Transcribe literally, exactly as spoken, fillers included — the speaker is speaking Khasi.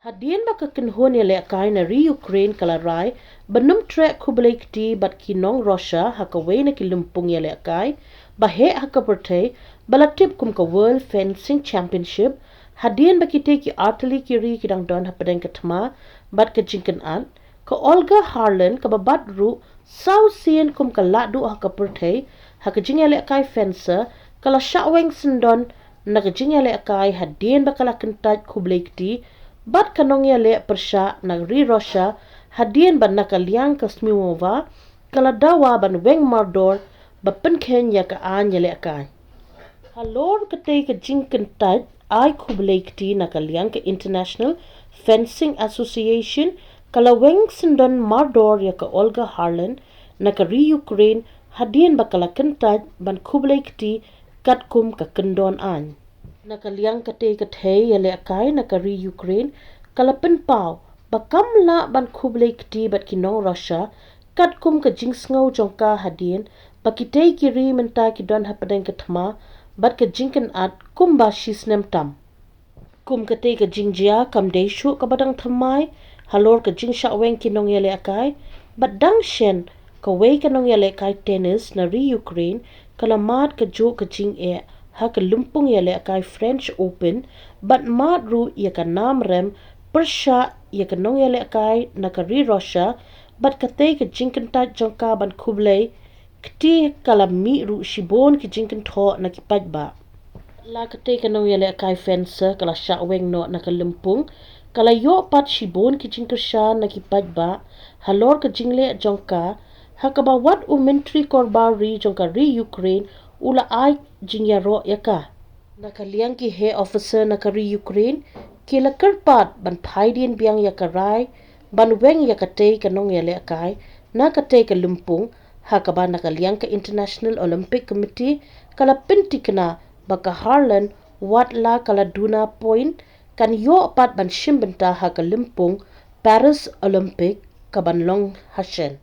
Hadien ba ka kynhun ïalehkai na ri Ukraine ka la rai ban ym treh khublei kti bad ki nong Russia ha kawei na ki lympung ïalehkai ba heh ha ka pyrthei ba la tip kum ka World Fencing Championship, hadien ba kitei ki artylli ki ri ki dang don hapdeng ka thma bad ka jingkynad, ka Olga Harlan kaba bat ruh saw sien kum ka lahduh ha ka pyrthei ha ka jingïalehkai fencer ka la shah weng syndon na ka jingïalehkai hadien ba ka la kyntait khublei kti bad ka nongïaleh pyrshah na ri Russia, hadien ba na ka liang ka Smilova ka la dawa ban weng mardor ba pynkheiñ ïa ka aiñ ïalehkai. Halor katei ka jingkyntait ai khublei kti na ka liang ka International Fencing Association, ka la weng syndon mardor ïa ka Olga Harlan na ka ri Ukraine hadien ba ka la kyntait ban khublei kti katkum ka kyndon aiñ. Na ka liang katei ka thei ïalehkai na ka ri Ukraine ka la pynpaw ba kam lah ban khublei kti bad ki nong Russia katkum ka jingsngew jong ka hadien ba kitei ki ri mynta ki don hapdeng ka thma bad ka jingkynad kumba shisnem tam. Kum katei ka jingjia kam dei shuh kaba dang thymmai halor ka jingshah weng ki nongïalehkai, bad dang shen kawei ka nongïalehkai tennis na ri Ukraine ka la mad kajuh ka jingeh ha ka lympung ïalehkai French Open, bad mad ruh ïa ka nam rem pyrshah ïa ka nongïalehkai na ka ri Russia, bad katei ka jingkyntait jong ka ban khublei kti ka la mih ruh shibun ki jingkynthoh na ki paidbah. La katei ka nongïalehkai fencer ka la shah weng noh na ka lympung, ka la ïoh pat shibun ki jingkyrshan na ki paidbah halor ka jingleh jong ka, ha kaba wat u Myntri Korbar Ri jong ka ri Ukraine u la ai jingïaroh ïa ka. Na ka liang ki heh officer na ka ri Ukraine ki la kyrpad ban phai dien biang ïa ka rai ban weng ïa katei ka nongïalehkai na katei ka lympung, ha kaba na ka liang ka International Olympic Committee ka la pynthikna ba ka Harlan, wat la ka la duna point, kan ïoh pat ban shim bynta ha ka lympung Paris Olympic kaban long ha shen.